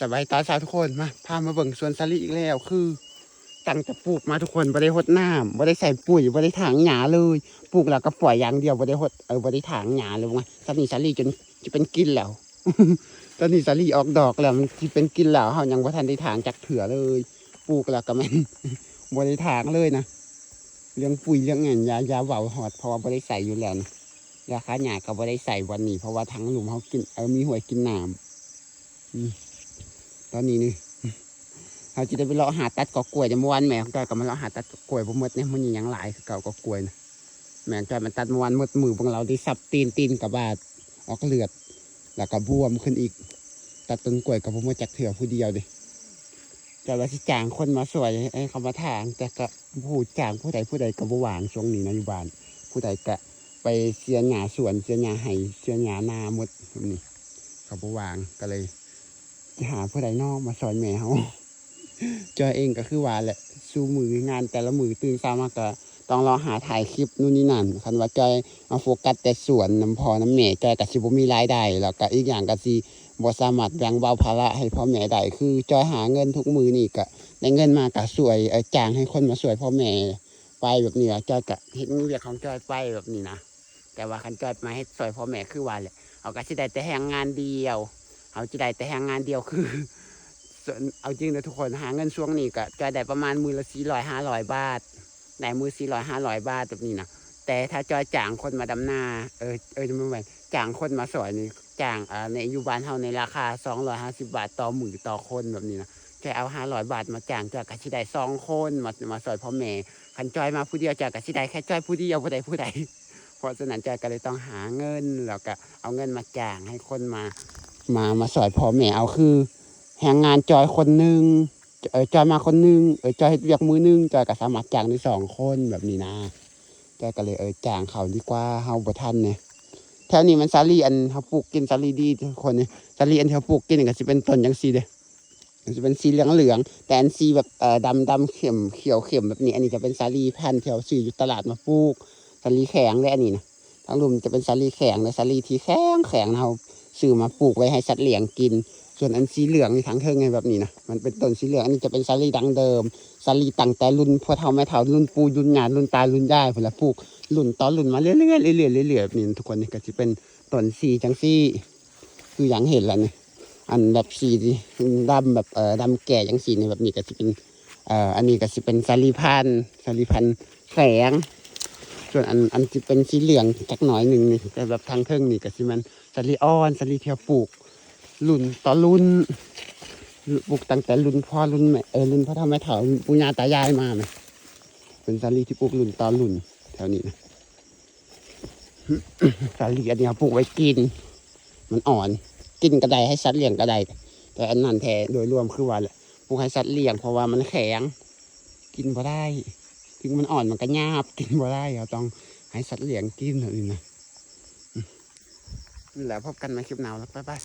ສະບາຍຕອນເຊົ້າທຸກຄົນ ມາ ພາມາເບິ່ງສວນສາລີອີກແລ້ວ ຄືຕັ້ງແຕ່ປູກມາທຸກຄົນ ບໍ່ໄດ້ຫົດນ້ຳ ບໍ່ໄດ້ໃສ່ປຸ໋ຍ ບໍ່ໄດ້ຖາງຫຍ້າເລີຍ ປູກແລ້ວກໍປ່ອຍຢ່າງດຽວ ບໍ່ໄດ້ຫົດ ເອີ ບໍ່ໄດ້ຖາງຫຍ້າເລີຍ. ວ່າຊັ້ນນີ້ສາລີຈົນຊິເປັນກິນແລ້ວ ຕອນນີ້ສາລີອອກດອກແລ້ວ ມັນຊິເປັນກິນແລ້ວ ເຮົາຍັງບໍ່ທັນໄດ້ຖາງຈັກເທື່ອເລີຍ ປູກແລ້ວກໍແມ່ນ ບໍ່ໄດ້ຖາງເລີຍນະ. ເລື່ອງປຸ໋ຍເລື່ອງຫຍັງຢ່າ ຢ່າເວົ້າຮອດ ເພາະວ່າບໍ່ໄດ້ໃສ່ຢູ່ແລ້ວນະ. ຢາຂ້າຫຍ້າກໍບໍ່ໄດ້ໃສ່ວັນນີ້ ເພາະວ່າທາງລຸ່ມເຮົາກິນ ເອີ ມີຫ້ວຍກິນນ້ຳ. ອືມ ຕອນນີ້ນີ້ ເຮົາຈະໄດ້ໄປເລາະຫາຕັດກອກກ້ວຍ. ແຕ່ເມື່ອວານແມ່ຂອງຈ້ອຍກໍມາເລາະຫາຕັດກອກກ້ວຍ ບໍ່ໝົດເດ້ ມື້ນີ້ຍັງຫຼາຍຄືເກົ່າ ກອກກ້ວຍນະ. ແມ່ຂອງຈ້ອຍມັນຕັດເມື່ອວານໝົດມື້ ເບິ່ງລາວໄດ້ສັບຕີນ ຕີນກໍບາດ ອອກເລືອດ ແລ້ວກໍບວມຂຶ້ນອີກ. ຕັດຕົ້ນກ້ວຍກໍບໍ່ໝົດຈັກເທື່ອ ຜູ້ດຽວເດ້. ແຕ່ວ່າຊິຈ້າງຄົນມາຊ່ວຍໃຫ້ເຂົາມາຖາງ ແຕ່ກໍບໍ່ຮູ້ຈ້າງຜູ້ໃດ ຜູ້ໃດກໍບໍ່ວ່າງຊ່ວງນີ້ນະ ຢູ່ບ້ານ ຜູ້ໃດກໍໄປເສຍຫຍ້າສວນ ເສຍຫຍ້າໄຮ່ ເສຍຫຍ້ານາໝົດ ແບບນີ້ ເຂົາບໍ່ວ່າງ ກໍເລີຍຊິຫາຜູ້ໃດນໍມາຊ່ອຍແມ່ເຮົາ. ຈ້ອຍເອງກໍຄືວ່າແຫຼະ ຊູ່ມື້ງານແຕ່ລະມື້ ຕື່ນເຊົ້າມາກໍຕ້ອງເລາະຫາຖ່າຍຄລິບ ນູ່ນນີ້ນັ້ນ. ຄັນວ່າຈ້ອຍມາໂຟກັສແຕ່ສວນນຳພໍ່ນຳແມ່ ຈ້ອຍກໍຊິບໍ່ມີລາຍໄດ້ ແລ້ວກໍອີກຢ່າງກໍຊິ ບໍ່ສາມາດແບ່ງເບົາພາລະໃຫ້ພໍ່ແມ່ໄດ້ ຄືຈ້ອຍຫາເງິນທຸກມື້ນີ້ກະໄດ້ເງິນມາກະຊ່ວຍ ເອີ ຈ້າງໃຫ້ຄົນມາຊ່ວຍພໍ່ແມ່ໄປແບບນີ້ລະ. ຈ້ອຍກະເຮັດວຽກຂອງຈ້ອຍໄປແບບນີ້ນະ. ແຕ່ວ່າຄັນຈ້ອຍມາເຮັດຊ່ວຍພໍ່ແມ່ຄືວ່າແຫຼະ ເຮົາກະຊິໄດ້ແຕ່ແຮງງານດຽວ ເຮົາຈະໄດ້ແຕ່ແຮງງານດຽວ ຄື ເອົາຈິງເດີທຸກຄົນ ຫາເງິນຊ່ວງນີ້ກະຈ້ອຍໄດ້ປະມານມື້ລະສີ່ຮ້ອຍຫ້າຮ້ອຍບາດ ໄດ້ມື້ສີ່ຮ້ອຍຫ້າຮ້ອຍບາດແບບນີ້ນະ. ແຕ່ຖ້າຈ້ອຍຈ້າງຄົນມາດຳນາ ເອີ ເອີ ຈະແມ່ນວ່າຈ້າງຄົນມາຊ່ອຍນີ້ ຈ້າງ ເອີ ໃນ ຢູ່ບ້ານເຮົາໃນລາຄາສອງຮ້ອຍຫ້າສິບບາດຕໍ່ມື້ຕໍ່ຄົນແບບນີ້ນະ. ຈ້ອຍເອົາຫ້າຮ້ອຍບາດມາຈ້າງ ຈ້ອຍກໍຊິໄດ້ສອງຄົນມາ ມາຊ່ອຍພໍ່ແມ່. ຄັນຈ້ອຍມາຜູ້ດຽວ ຈ້ອຍກໍຊິໄດ້ແຄ່ຈ້ອຍຜູ້ດຽວ ບໍ່ໄດ້ຜູ້ໃດ. ເພາະສະນັ້ນຈ້ອຍກໍເລີຍຕ້ອງຫາເງິນ ແລ້ວກໍເອົາເງິນມາຈ້າງໃຫ້ຄົນມາ ມາ ມາຊ່ອຍພໍ່ແມ່ເອົາ ຄືແຮງງານຈ້ອຍຄົນໜຶ່ງ ເອີ ຈ້ອຍມາຄົນໜຶ່ງ ເອີ ຈ້ອຍເຮັດວຽກມື້ໜຶ່ງ ຈ້ອຍກໍສາມາດຈ້າງໄດ້ສອງຄົນແບບນີ້ນະ. ຈ້ອຍກໍເລີຍ ເອີ ຈ້າງເຂົາດີກວ່າ ເຮົາບໍ່ທັນເດ້. ແຖວນີ້ມັນສາລີອັນເຮົາປູກກິນ ສາລີດີທຸກຄົນ. ນີ້ສາລີອັນທີ່ເຮົາປູກກິນນີ້ກໍຊິເປັນຕົ້ນຈັ່ງຊີ້ເດ້ ມັນຊິເປັນສີເຫຼືອງໆ ແຕ່ອັນສີແບບ ເອີ ດຳ ດຳເຂັ້ມ ຂຽວເຂັ້ມແບບນີ້ ອັນນີ້ຈະເປັນສາລີພັນທີ່ເຮົາຊື້ຢູ່ຕະຫຼາດມາປູກ ສາລີແຂງເດ້ ອັນນີ້ນະ. ທາງລຸ່ມຈະເປັນສາລີແຂງ ແລະ ສາລີທີ່ແຂງໆ ເຮົາຊື້ມາປູກໄວ້ໃຫ້ສັດລ້ຽງກິນ. ສ່ວນອັນສີເຫຼືອງນີ້ ທາງເທິງນີ້ແບບນີ້ນະ ມັນເປັນຕົ້ນສີເຫຼືອງ. ອັນນີ້ຈະເປັນສາລີດັ້ງເດີມ ສາລີຕັ້ງແຕ່ລຸ້ນພໍ່ເຖົ້າແມ່ເຖົ້າ ລຸ້ນປູ່ລຸ້ນຍ່າລຸ້ນຕາລຸ້ນຍາຍພຸ້ນລະ ປູກລຸ້ນຕໍ່ລຸ້ນມາເລື້ອຍໆ ເລື້ອຍໆ ເລື້ອຍໆ ແບບນີ້ນະທຸກຄົນ. ນີ້ກໍຊິເປັນຕົ້ນສີຈັ່ງຊີ້ ຄືຢ່າງເຫັນລະນີ້ ອັນແບບສີດຳແບບ ເອີ ດຳແກ່ຈັ່ງຊີ້ນີ້ ແບບນີ້ກໍຊິເປັນ ເອີ ອັນນີ້ກໍຊິເປັນສາລີພັນ ສາລີພັນແຂງ. ສ່ວນອັນ ອັນທີ່ເປັນສີເຫຼືອງຈັກໜ້ອຍໜຶ່ງນີ້ ແຕ່ແບບທາງເທິງນີ້ກໍຊິແມ່ນສາລີອ່ອນ ສາລີທີ່ເຮົາປູກລຸ້ນຕໍ່ລຸ້ນ ປູກຕັ້ງແຕ່ລຸ້ນພໍ່ລຸ້ນແມ່ ເອີ ລຸ້ນພໍ່ເຖົ້າແມ່ເຖົ້າ ລຸ້ນປູ່ຍ່າຕາຍາຍມານະ ເປັນສາລີທີ່ປູກລຸ້ນຕໍ່ລຸ້ນແຖວນີ້ນະ. ສາລີອັນນີ້ເຮົາປູກໄວ້ກິນ ມັນອ່ອນ ກິນກໍໄດ້ ໃຫ້ສັດລ້ຽງກໍໄດ້. ແຕ່ອັນນັ້ນແທ້ ໂດຍລວມຄືວ່າແຫຼະ ປູກໃຫ້ສັດລ້ຽງ ເພາະວ່າມັນແຂງ ກິນບໍ່ໄດ້ ເຖິງມັນອ່ອນມັນກໍຫຍາບ ກິນບໍ່ໄດ້ ເຮົາຕ້ອງໃຫ້ສັດລ້ຽງກິນ ແບບນີ້ນະ. ອືມ ແລ້ວພົບກັນໃໝ່ຄລິບໜ້າ ບາຍບາຍ.